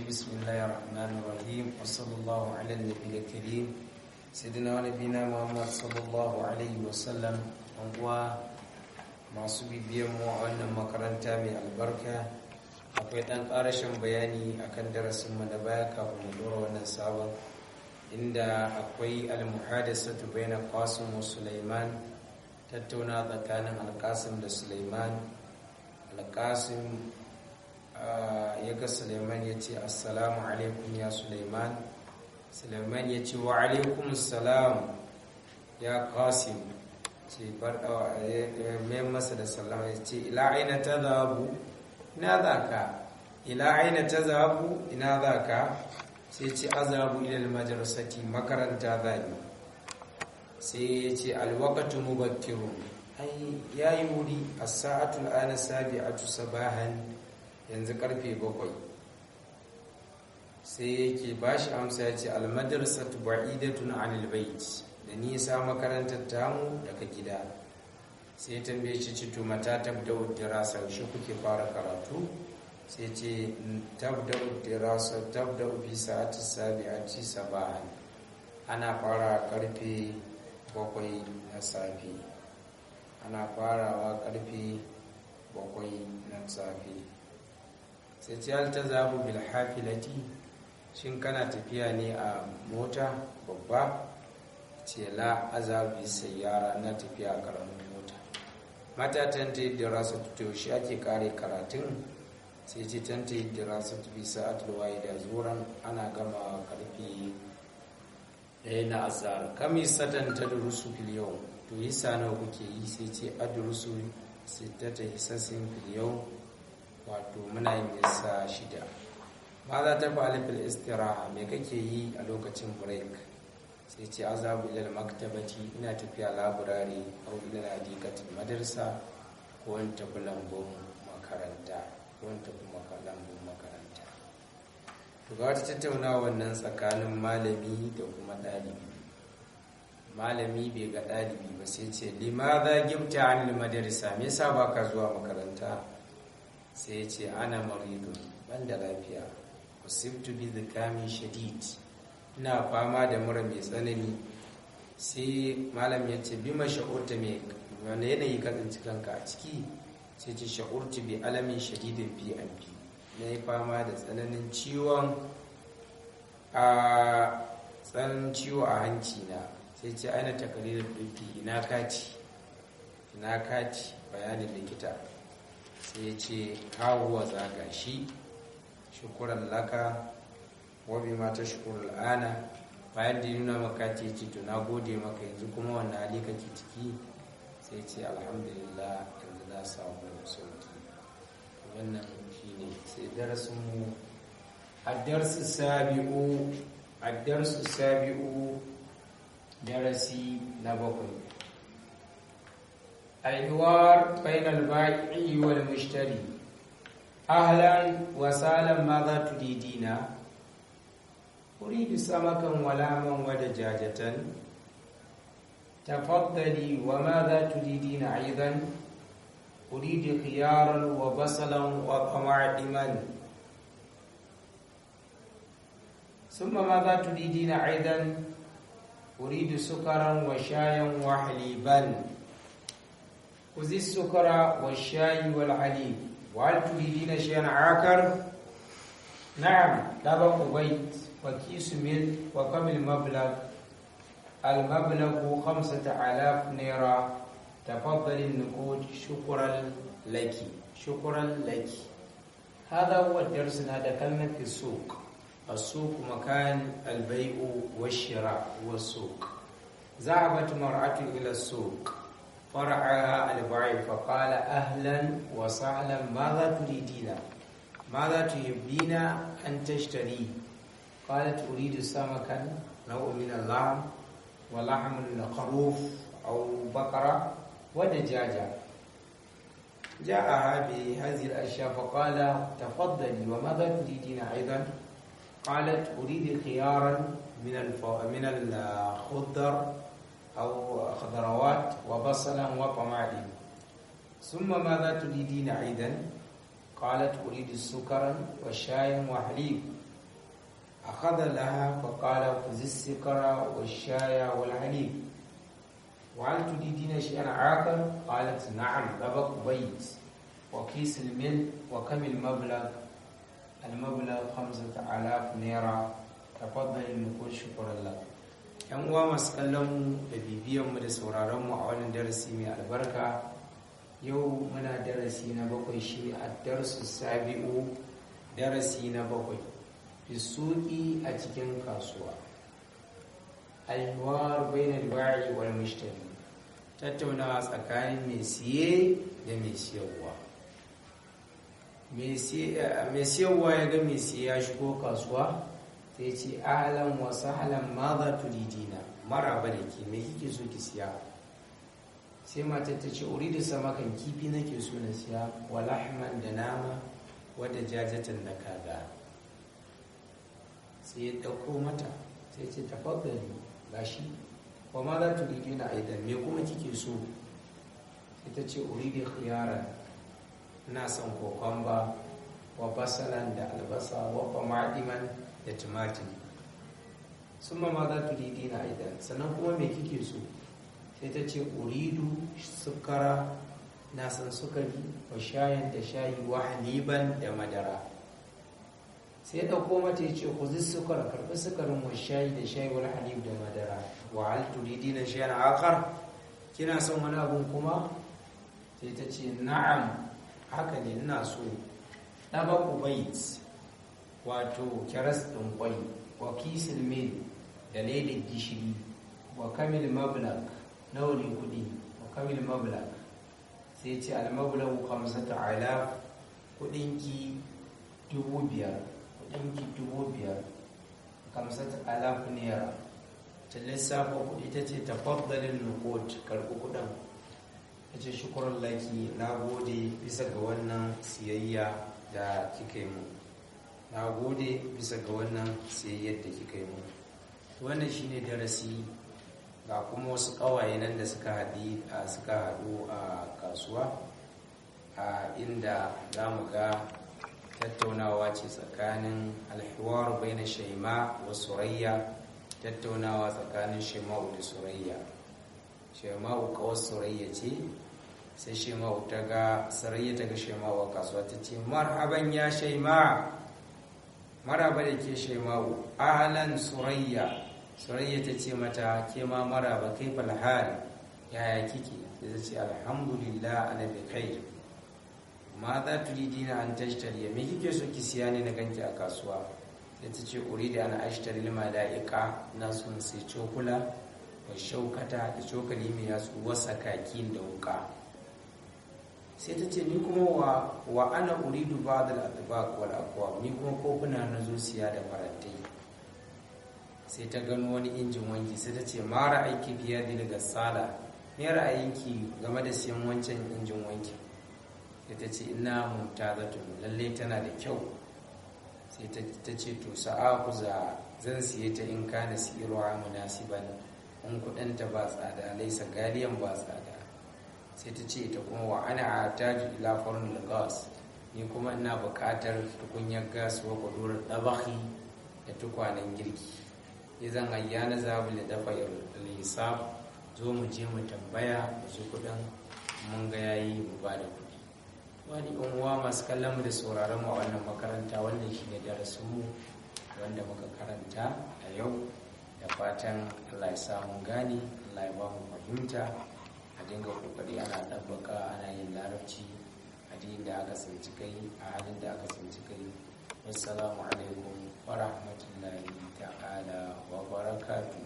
بسم الله الرحمن الرحيم وصلى الله على النبي الكريم سيدنا ونبينا محمد صلى الله عليه وسلم. Uwa masu bibiyan mu a wannan makaranta mai albarka, akwai ɗan ƙarashin bayani akan darasinmu na baya kafin mu dora wannan sabon, inda akwai al-muhadasatu baina Qasim wa Sulaiman, tattauna tsakanin Al-Qasim da Sulaiman. Al-Qasim ya ga Sulaiman ya ce, "Assalamu alaikum ya Sulaiman." Sulaiman ya ce, "Wa alaikum assalam ya Qasim." Ce mai masa da sallama, ya ce, "Ila aina tadhabu, ina zaka? Ila aina tadhabu, ina zaka?" Sai ce, "Azabu ila almadrasati, makaranta zani." Sai ya ce, "Alwaqtu mubakkirun, ai yayi wuri, as-sa'atu al-ana sabi'atu sabahan, yanzu karfe 7." Sai yake bashi amsa ya ce, "Almadrasatu ba'idatun 'anil bait, da nisa makarantar tamu daga gida." Sai ya tambaye shi, ce, "To mata tabda'u dirasa, shi kuke fara karatu?" Sai ce, "Tabda'u dirasa, tabda'u fi sa'ati sabi'ati sabahan, ana fara karfe 7 na safe, ana farawa karfe 7 na safe." Sai ce, "Hal tazabu bil hafilati, shin kana tafiya ne a mota babba?" Ce, "La, azabi sayyara, na tafiya a karamin mota." "Mata tanta dirasa, to shi ake kare karatun?" Sai ce, "Tanta dirasa fi sa'atul wahida zuran, ana gama karfe 1 na azhar." "Kami satan tadrusu fil yawm, to hissa nawa kuke yi?" Sai ce, "Adrusu sittata hisasin fil yawm, wato muna yin hissa 6." "Ma za ta fa'ala fil istiraha, me kake yi a lokacin break?" Sai ce, "Azabu ilal maktabati, ina tafiya laburare, au ilal hadikatil madrasa, ko in tafi lambun makaranta, ko in tafi lambun makaranta." To ga wata tattaunawa wannan tsakanin malami da kuma ɗalibi. Malami bai ga ɗalibi ba, sai ce, "Limadha gibta anil madrasa, me yasa baka zuwa makaranta?" Sai ya ce, "Ana maridun, ban da lafiya, usibtu bi dhikamin shadid, ina fama da mura mai tsanani." Sai malam ya ce, "Bima sha'urta, me wanda yanayi ka tsinci kanka a ciki?" Sai ce, "Sha'urtu bi alamin shadidin fi anfi, na yi fama da tsananin ciwon a tsananin ciwo a hanci na." Sai ce, "Aina takarirar ɗinki, ina kati, ina kati bayanin likita?" Sai ya ce, "Kawo zaga shi, shukuran laka wa bima tashkuru al'ana." Bayan da nuna maka ce, ce, "To na gode maka, yanzu kuma wannan hali kake ciki?" Sai ce, "Alhamdulillah, yanzu na samu sauki." Wannan shine sai darasin mu, ad-darsu sabi'u, ad-darsu sabi'u, darasi na 7, al-hiwar bainal bai'i wal mushtari. "Ahlan wa sahlan, madha turidina?" "أريد سمكا ولحما ودجاجة." "تفضلي، وماذا تريدين أيضا؟" "أريد خيارا وبصلا وطماطما." "ثم ماذا تريدين أيضا؟" "أريد سكرا وشايا وحليبا." "خذي السكر والشاي والحليب، وهل تريدين شيئا آخر؟" "نعم، طبق بيض وكيس ملك. وكم المبلغ؟" "المبلغ 5000 نيرة. تفضل النقود. شكرا لك، شكرا لك." هذا هو الدرس. دخلنا في السوق. السوق مكان البيع والشراء والسوق. ذهبت مرأة إلى السوق، فرعها البائع فقال، "أهلا وسهلا، ماذا تريدين؟ ماذا تحبين أن تشتري؟" قالت، "أريد سمكا، نوع من اللحم، ولحم الخروف أو بقرة، ودجاجة." جاءها بهذه الأشياء فقال، "تفضلي، وماذا تريدين أيضا؟" قالت، "أريد خيارا من الخضر أو خضروات وبصلا وطماطم." "ثم ماذا تريدين أيضا؟" قالت، أريد سكرا وشايا وحليب. Akhadha laha fa qala khudhi as-sikra wash-shaya wal-halib. Wa hal turidina shay'an akhar? Qalat na'am, tabaq bayt wa kis al-mil wa kam al-mablagh? Al-mablagh 5000 naira. Tafaddal nukul shukran lak. Yan uwa masu kallon mu da bibiyan mu da sauraron mu a wannan darasi mai albarka, yau muna darasi na 7, shine ad-darsu sabi'u, darasi na 7, fi suqi, a cikin kasuwa. Al-hiwar bainal ba'i wal mushtari, tattaunawa tsakanin mai siye da mai siyarwa. Mai siyarwa ya ga mai siye ya shigo kasuwa, sai ce ahlan wa sahlan, ma za turidina? Maraba da ke, me kike so ki siya? Sai matar ta ce uridu samakan, kifi nake so na siya, wa lahman, da nama, wadda jajatan, da kaza. Sai ya dauko mata, sai ce tafaddali, gashi. Wa ma za turidina aidan, me kuma kike so? Sai ta ce uridu khiyaran, ina son kokomba, wa basalan, da albasa, wa tamadiman, da tumatiri. Summa ma za turidina aidan, sannan kuma me kike so? Sai ta ce uridu sukara, na san sukari, wa shayin, da shayi, wa haliban, da madara. Sai ɗauko mata ya ce kuzi sukar, karɓi sukarin, wa shayi, da shayi, wal halib, da madara. Wa hal turidina shay'an akhar, kina son wani abun kuma? Sai ta ce na'am, haka ne, ina so ɗabaku bait, wato keras ɗin kwai, wa kisil mil, da ledar gishiri, wa kamil mablak, nawa ne kuɗi? Wa kamil mablak? Sai ce almablagu 5000, kuɗinki 5000, kuɗinki 5000, 5000 naira. Ta lissafa kuɗi, ta ce tafaddalin nukot, karɓi kuɗin. Ta ce shukuran laki, na gode bisa ga wannan siyayya da kika yi mu, na gode bisa ga wannan siyayyar da kika yi mu. Wannan shine darasi. Ga kuma wasu ƙawaye nan da suka haɗu a kasuwa, a inda za mu ga tattaunawa ce tsakanin alhiwar baina Shaima wa Surayya, tattaunawa tsakanin Shaima'u da Surayya. Shaima'u kawar Surayya ce. Sai Shaima'u ta ga Surayya, ta ga Shaima'u a kasuwa, ta ce marhaban ya Shaima, maraba da ke Shaima'u. Ahlan Surayya. Surayya ta ce mata ke ma maraba, kai falhal, yaya kike? Sai ta ce alhamdulillah, ana bi khair. Ma za turidina an tashtari, me kike so ki siya ne na ganki a kasuwa? Sai ta ce urida an ashtari mala'ika, na son sai cokula, wa shaukata, da cokali mai yatsu, wa sakakin, da wuka. Sai ta ce ni kuma wa ana uridu ba'd al-atbaq wal aqwab, ni kuma kofuna na zo siya da farantai. Sai ta gano wani injin wanki, sai ta ce ma ra'ayki fi hadhihi al-ghassala, me ra'ayinki game da siyan wancan injin wanki? Sai ta ce ina mumtazatun, lalle tana da kyau. Sai ta ce to sa'akuza, zan siye ta, in kana siruwa munasiban, in kudinta ba tsada, laisa galiyan, ba tsada. Sai ta ce ita kuma wa ana ataju ila farnil gas, ni kuma ina buƙatar tukunyar gas, wa kudurar dabakhi, da tukwanen girki. Idan ayyana zabu da dafa hisab, zo mu je mu tambaya mu ji kudin, mun ga yayi mu ba da kudi. Wani uwa masu kallon mu da sauraron mu a wannan makaranta, wannan shine darasin mu wanda muka karanta a yau. Da fatan Allah ya sa mun gane, Allah ya ba mu fahimta, a dinga kokari ana ɗabbaka, ana yin larabci a da aka tsinci kai, a halin da aka tsinci kai. Wassalamu alaikum wa rahmatullahi ta'ala wa barakatuh.